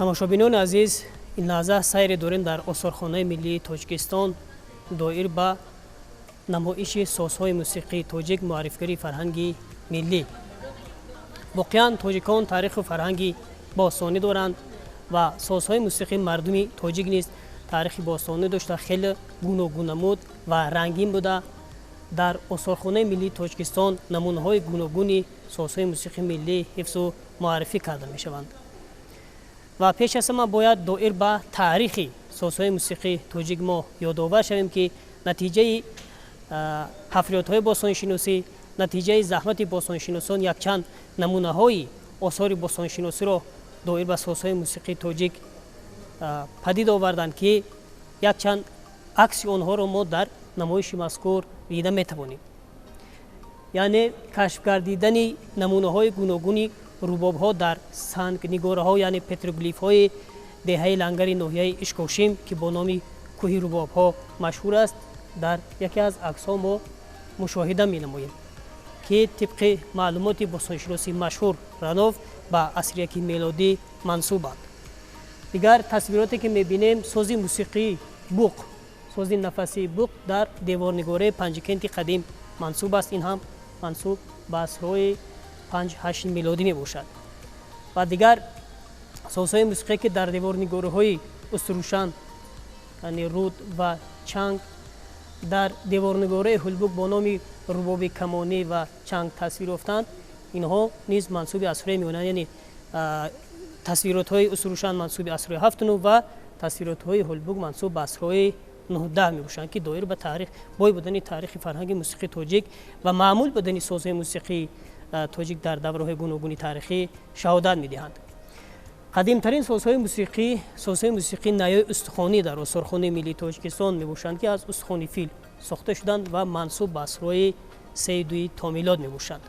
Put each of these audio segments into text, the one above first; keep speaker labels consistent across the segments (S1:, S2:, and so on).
S1: Тамошобинони азиз, ин лаҳза сайре дорем дар Осорхонаи миллии Тоҷикистон доир ба намоиши созҳои мусиқии тоҷик, муаррифгарии фарҳанги миллӣ. Воқеан, тоҷикон таъриху фарҳанги бостонӣ доранд ва созҳои мусиқии мардуми тоҷик низ таърихи бостонӣ дошта, хеле гуногуннамуд ва рангин буда, дар Осорхонаи миллии Тоҷикистон намунаҳои гуногуни созҳои мусиқии миллӣ ҳифзу муаррифӣ карда мешаванд. Ва пеш аз ҳама бояд доир ба таърихи созҳои мусиқии тоҷик мо ёдовар шавем, ки натиҷаи ҳафриётҳои бостоншиносӣ, натиҷаи заҳмати бостоншиносон якчанд намунаҳои осори бостоншиносиро доир ба созҳои мусиқии тоҷик падид оварданд, ки якчанд акси онҳоро мо дар намоиши мазкур дида метавонем. Яъне кашф гардидани намунаҳои гуногуни рубобҳо дар сангнигораҳо, яъне петроглифҳои деҳаи Лангари ноҳияи Ишкошим, ки бо номи кӯҳи рубобҳо машҳур аст, дар яке аз аксҳо мо мушоҳида менамоем, ки тибқи маълумоти бостоншиноси машҳур Ранов ба асри яки мелодӣ мансубанд. Дигар тасвироте ки мебинем, сози мусиқии буқ, сози нафасии буқ дар деворнигораи Панҷикенти қадим мансуб аст. Ин ҳам мансуб ба асрҳои 5-8 мелодӣ мебошад. Ва дигар созҳои мусиқие, ки дар деворнигораҳои Уструшан, яъне руд ва чанг, дар деворнигораи Ҳулбук бо номи рубоби камонӣ ва чанг тасвир ёфтанд, инҳо низ мансуби асрҳои миёна, яъне тасвиротҳои Уструшан мансуби асрҳои 7-9 ва тасвиротҳои Ҳулбук мансуб ба асрҳои 9-10 мебошанд, ки доир ба таърих, бой будани таърихи фарҳанги мусиқии тоҷик ва маъмул будани созҳои мусиқии тоҷик дар давраҳои гуногуни таърихӣ шаҳодат медиҳанд. Қадимтарин созҳои мусиқӣ, созҳои мусиқии наёи устухонӣ дар Осорхонаи миллии Тоҷикистон мебошанд, ки аз устухони фил сохта шуданд ва мансуб ба асрҳои 3-2 то милод мебошанд.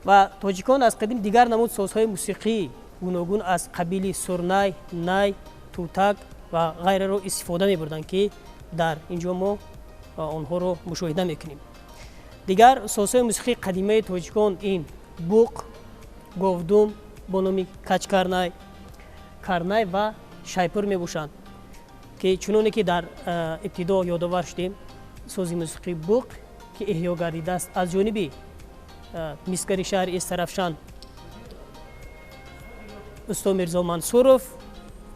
S1: Ва тоҷикон аз қадим дигар намуд созҳои мусиқии гуногун аз қабили сурнай, най, тутак ва ғайраро истифода мебурданд, ки дар ин ҷо мо онҳоро мушоҳида мекунем. Дигар созҳои мусиқии қадимаи тоҷикон ин буқ, говдум бо номи качкарнай, карнай ва шайпур мебошанд, ки чуноне ки дар ибтидо ёдовар шудем, сози мусиқии буқ, ки эҳё гардидааст аз ҷониби мисгари шаҳри Истарафшан усто Мирзо Мансуров,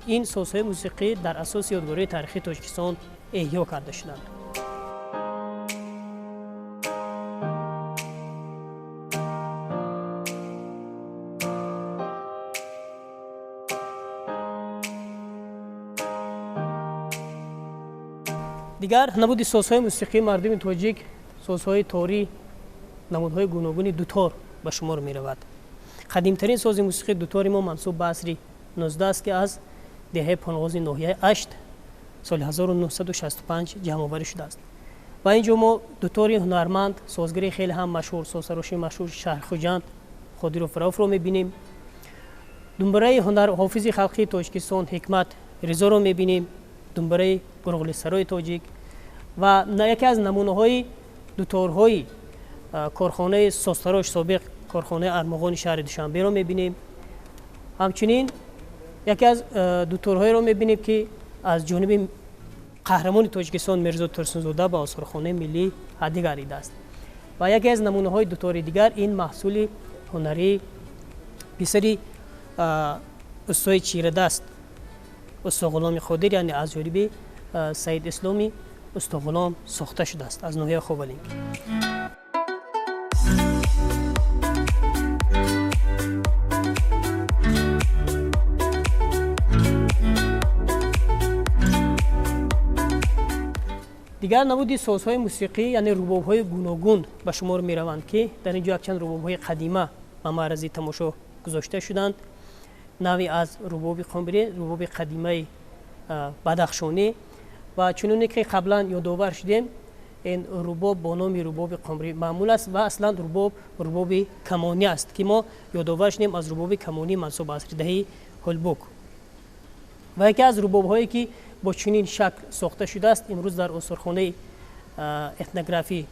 S1: ин созҳои мусиқӣ дар асоси ёдгории таърихии Тоҷикистон эҳё карда шуданд. Дигар намуди созҳои мусиқии мардуми тоҷик, созҳои торӣ, намудҳои гуногуни дутор ба шумор меравад. Қадимтарин сози мусиқии дутори мо мансуб ба асри 19 аст, ки аз деҳаи Понғози ноҳияи Ашт соли 1965 ҷамъоварӣ шудааст. Ва ин ҷо мо дутори ҳунарманд, созгари хеле ҳам машҳур, созсароши машҳур шаҳри Хуҷанд Қодиров Рауфро мебинем, думбараи ҳофизи халқии Тоҷикистон Ҳикмат Ризоро мебинем, думбараи гурғлисарои тоҷик ва яке аз намунаҳои дуторҳои корхонаи созтарош, собиқ корхонаи Армуғони шаҳри Душанберо мебинем. Ҳамчунин яке аз дуторҳоеро мебинем, ки аз ҷониби қаҳрамони Тоҷикистон Мирзо Турсунзода ба Осорхонаи миллӣ ҳадя гардидааст. Ва яке аз намунаҳои дутори дигар ин маҳсули ҳунарии писари устои чирадаст усто Ғуломи Қодир, яъне аз ҷониби Саид Исломи усто Ғулом сохта шудааст аз ноҳияи Ховалинг. Дигар намуди созҳои мусиқӣ, яъне рубобҳои гуногун ба шумор мераванд, ки дар ин ҷо якчанд рубобҳои қадима ба маърази тамошо гузошта шуданд. Навъе аз рубоби қомбирӣ, рубоби қадимаи бадахшонӣ, ва чуноне ки қаблан ёдовар шудем, ин рубоб бо номи рубоби қомбирӣ маъмул аст ва аслан рубоб рубоби камонӣ аст, ки мо ёдовар шудем аз рубоби камонӣ мансуб ба асри даҳи Ҳулбук. Ва яке аз рубобҳое, ки бо чунин шакл сохта шудааст, имрӯз дар осорхонаи этнографӣ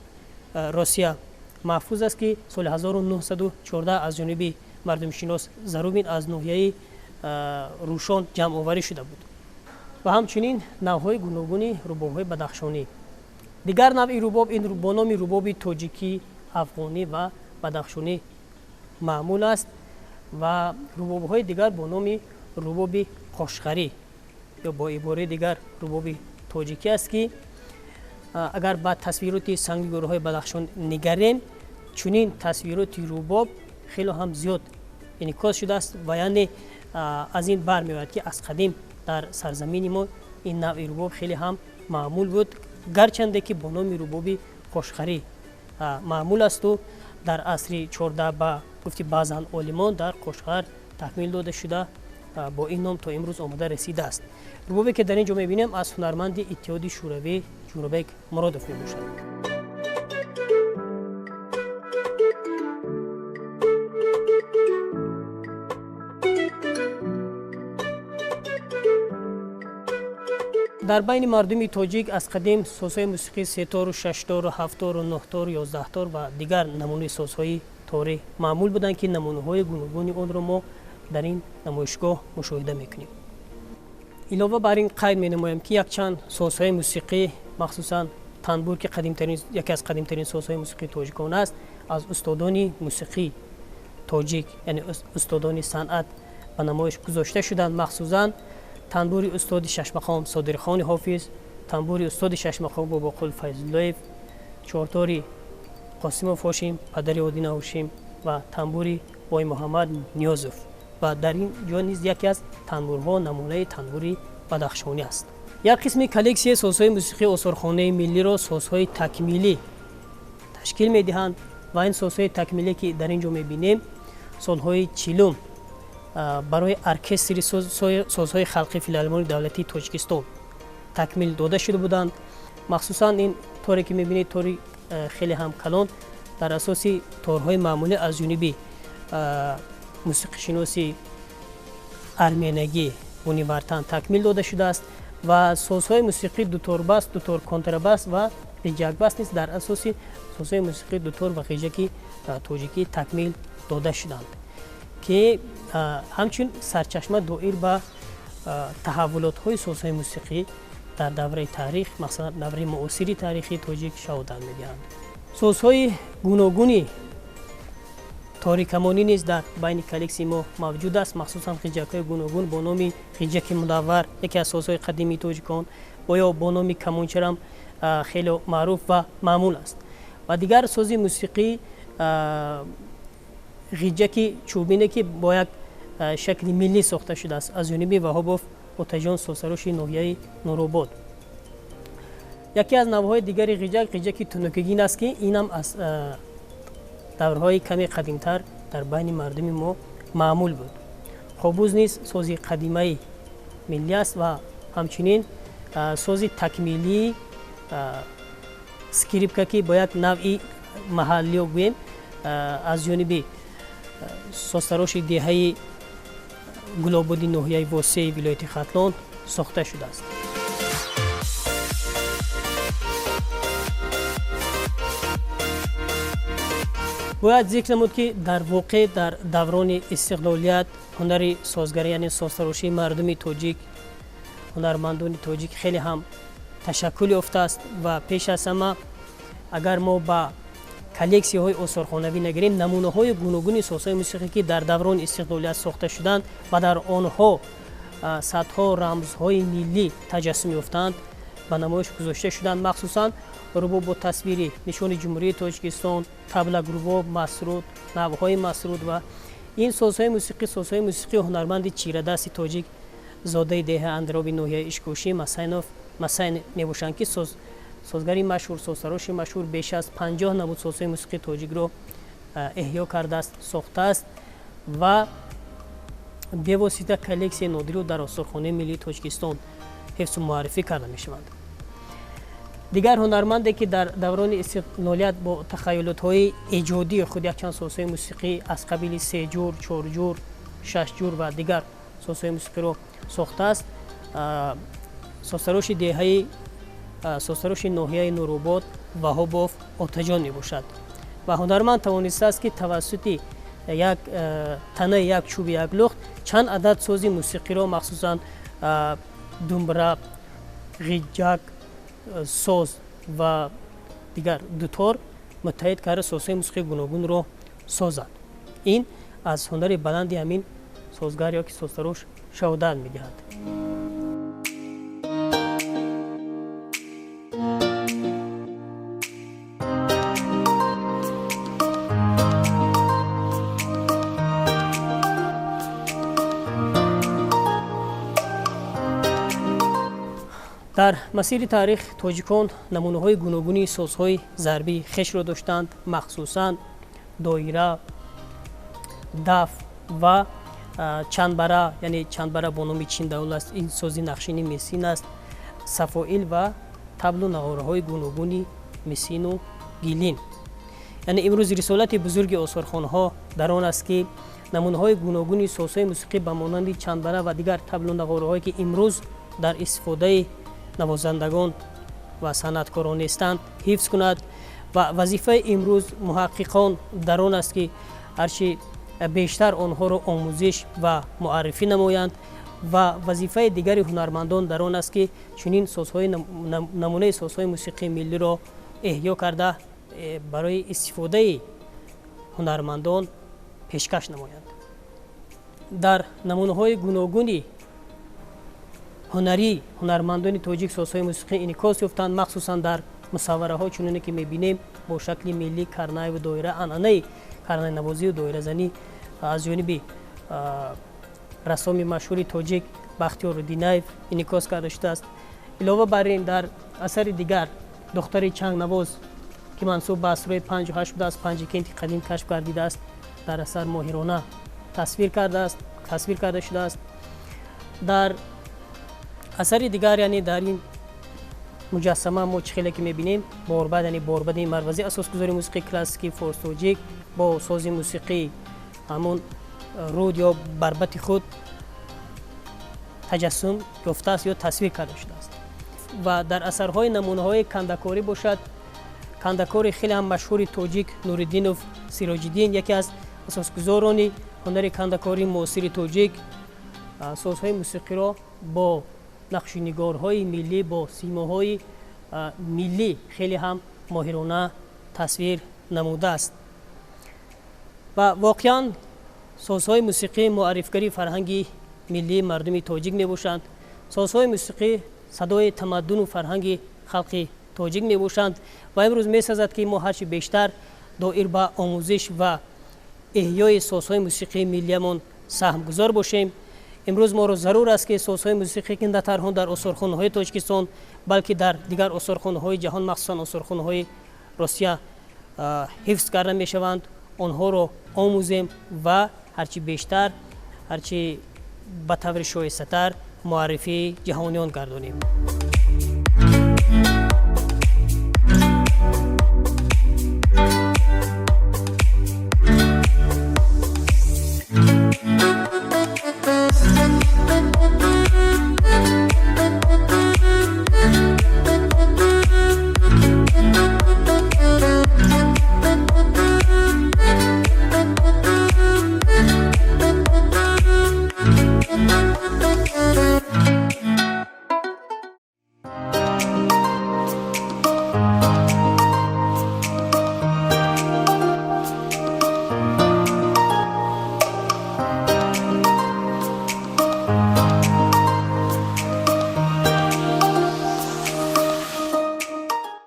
S1: Россия маҳфуз аст, ки соли 1914 аз ҷониби мардумшинос Зарубин аз ноҳияи Рӯшон ҷамъоварӣ шуда буд ва ҳамчунин навъҳои гуногуни рубобҳои бадахшонӣ. Дигар навъи рубоб ин бо номи рубоби тоҷикӣ, афғонӣ ва бадахшонӣ маъмул аст ва рубобҳои дигар бо номи рубоби қошғарӣ ё бо ибораи дигар рубоби тоҷикӣ аст, ки агар ба тасвироти сангигориҳои Бадахшон нигарем, чунин тасвироти рубоб хеле ҳам зиёд инъикос шудааст ва яъне аз ин бармеояд, ки аз қадим дар сарзамини мо ин навъи рубоб хеле ҳам маъмул буд, гарчанде ки бо номи рубоби қошғарӣ маъмул асту дар асри 14 ба гуфти баъзан олимон дар Қошғар такмил дода шуда, бо ин ном то имрӯз омода расидааст. Рубобе ки дар ин ҷо мебинем, аз ҳунарманди Иттиҳоди Шӯравӣ Ҷӯрабек Муродов мебошад. Дар байни мардуми тоҷик аз қадим созҳои мусиқии сетору, шаштору, ҳафтору, нӯҳтору, 11тор ва дигар намунаи созҳои торӣ маъмул буданд, ки намунаҳои гуногуни онро мо дар ин намоишгоҳ мушоҳида мекунем. Илова бар ин қайд менамоям, ки якчанд созҳои мусиқӣ, махсусан танбур, ки яке аз қадимтарин созҳои мусиқии тоҷикон аст, аз устодони мусиқии тоҷик, яъне устодони санъат ба намоиш гузошта шуданд. Махсусан танбури устоди шашмақом Содирхони Ҳофиз, танбури устоди шашмақом Бобоқул Файзуллоев, чортори Қосимов Ҳошим, падари Одина Ҳошим, ва танбури Бой Муҳаммад Ниёзов. Ва дар ин ҷо низ яке аз танбурҳо намунаи танбури бадахшонӣ аст. Як қисми коллексияи созҳои мусиқии осорхонаи миллиро созҳои такмилӣ ташкил медиҳанд ва ин созҳои такмилӣ, ки дар ин ҷо мебинем, солҳои 40-ум барои оркестри созҳои халқи Филармонии давлатии Тоҷикистон такмил дода шуда буданд. Махсусан ин торе, ки мебинед, тори хеле ҳам калон, дар асоси торҳои маъмулӣ аз ҷониби мусиқишиноси арменагӣ Гунивартан такмил дода шудааст ва созҳои мусиқии дуторбас, дутор контрабас ва ғиҷакбас низ дар асоси созҳои мусиқии дутор ва ғиҷаки тоҷикӣ такмил дода шуданд, ки ҳамчун сарчашма доир ба таҳаввулотҳои созҳои мусиқӣ дар давраи таърих, масалан давраи муосири таърихи тоҷик, шаҳодат медиҳанд. Созҳои гуногуни торикамонӣ низ дар байни коллексияи мо мавҷуд аст, махсусан ғиҷакҳои гуногун бо номи ғиҷаки мудаввар, яке аз созҳои қадимии тоҷикон, ё бо номи камончарам хеле маъруф ва маъмул аст, ва дигар сози мусиқӣ ғиҷаки чӯбине, ки бо як шакли миллӣ сохта шудааст аз ҷониби Ваҳобов Отаҷон, созсароши ноҳияи Нуробод. Яке аз навъҳои дигари ғиҷак ғиҷаки тунукигин аст, ки инам аз даврҳои каме қадимтар дар байни мардуми мо маъмул буд. Қобуз низ сози қадимаи миллӣ аст ва ҳамчунин сози такмилии скрипка, ки бо як навъи маҳаллиё гӯем, аз ҷониби созтароши деҳаи Гулободи ноҳияи Восеи вилояти Хатлон сохта шудааст. Бояд зикр намуд, ки дар воқеъ дар даврони истиқлолият ҳунари созгарӣ, яъне созтарошии мардуми тоҷик, ҳунармандони тоҷик хеле ҳам ташаккул ёфтааст. Ва пеш аз ҳама, агар мо ба коллексияҳои осорхонавӣ нагирем, намунаҳои гуногуни созҳои мусиқӣ, ки дар даврони истиқлолият сохта шуданд ва дар онҳо садҳо рамзҳои миллӣ таҷассум ёфтаанд, ба намоиш гузошта шуданд. Махсусан рубоб бо тасвири нишони Ҷумҳурии Тоҷикистон, таблак, рубоб, масруд, навъҳои масруд ва ин созҳои мусиқӣ, созҳои мусиқии ҳунарманди чирадасти тоҷик, зодаи деҳаи Андроби ноҳияи Ишкошӣ Масайнов Масайн мебошанд, ки созгари машҳур, созтароши машҳур беш аз 50 намуд созҳои мусиқии тоҷикро эҳё кардааст, сохтааст ва бевосита коллексияи нодиро дар осорхонаи миллии Тоҷикистон ҳифзу муаррифӣ карда мешаванд. Дигар ҳунарманде, ки дар даврони истиқлолият бо тахайюлотҳои эҷодии худ якчанд созҳои мусиқӣ аз қабили сеҷур, чорҷур, шашҷур ва дигар созҳои мусиқиро сохтааст, созтароши деҳаи созтароши ноҳияи Нуробод Ваҳобов Отаҷон мебошад. Ва ҳунарманд тавонистааст, ки тавассути як танаи як чӯби як лухт Чанд адад сози мусиқиро, махсусан думбра, ғиҷак, соз ва дигар дутор муттаҳид карда, созҳои мусиқии гуногунро созад. Ин аз ҳунари баланди ҳамин созгар ё ки созтарош шаҳодат медиҳад. Дар масири таърих тоҷикон намунаҳои гуногуни созҳои зарбии хешро доштанд, махсусан доира, даф ва чандбара, яъне чандбара бо номи чиндаул аст. Ин сози нақшини мисин аст, сафоил ва таблу нағораҳои гуногуни мисину гилин. Яъне имрӯз рисолати бузурги осорхонаҳо дар он аст, ки намунаҳои гуногуни созҳои мусиқӣ ба монанди чандбара ва дигар таблу нағораҳое, ки имрӯз дар истифодаи навозандагон ва санъаткорон нестанд, ҳифз кунад. Ва вазифаи имрӯз муҳаққиқон дар он аст, ки ҳарчи бештар онҳоро омӯзиш ва муаррифӣ намоянд. Ва вазифаи дигари ҳунармандон дар он аст, ки чунин намунаи созҳои мусиқии миллиро эҳё карда, барои истифодаи ҳунармандон пешкаш намоянд. Дар намунаҳои гуногуни ҳунарӣ ҳунармандони тоҷик созҳои мусиқӣ инъикос ёфтанд, махсусан дар мусаввараҳо, чуноне ки мебинем, бо шакли миллӣ карнайву доира, анъанаи карнайнавозию доиразанӣ аз ҷониби рассоми машҳури тоҷик Бахтиёр Динаев инъикос карда шудааст. Илова бар ин, дар асари дигар духтари чангнавоз, ки мансуб ба асрҳои 5 ва 8 будааст, Панҷикенти қадим кашф гардидааст, дар асар моҳирона тасвир карда шудааст. Дар асари дигар, яъне дар ин муҷассама, мо чӣ хеле ки мебинем, борбад, яъне Борбади Марвазӣ, асосгузори мусиқии классикии форс-тоҷик, бо сози мусиқии ҳамон руд ё барбати худ таҷассум ёфтааст ё тасвир карда шудааст. Ва дар асарҳои намунаҳои кандакорӣ бошад, кандакори хеле ҳам машҳури тоҷик Нуриддинов Сироҷиддин, яке аз асосгузорони ҳунари кандакории муосири тоҷик, созҳои мусиқиро бо нақшунигорҳои миллӣ, бо симоҳои миллӣ хеле ҳам моҳирона тасвир намудааст. Ва воқеан созҳои мусиқӣ муаррифгари фарҳанги миллии мардуми тоҷик мебошанд. Созҳои мусиқӣ садои тамаддуну фарҳанги халқи тоҷик мебошанд. Ва имрӯз месазад, ки мо ҳарчи бештар доир ба омӯзиш ва эҳёи созҳои мусиқии миллиямон саҳмгузор бошем. Имрӯз моро зарур аст, ки созҳои мусиқӣ, ки на танҳо дар осорхонаҳои Тоҷикистон, балки дар дигар осорхонаҳои ҷаҳон, махсусан осорхонаҳои Русия ҳифз карда мешаванд, онҳоро омӯзем ва ҳарчи бештар, ҳарчи ба таври шоистатар муаррифии ҷаҳониён гардонем.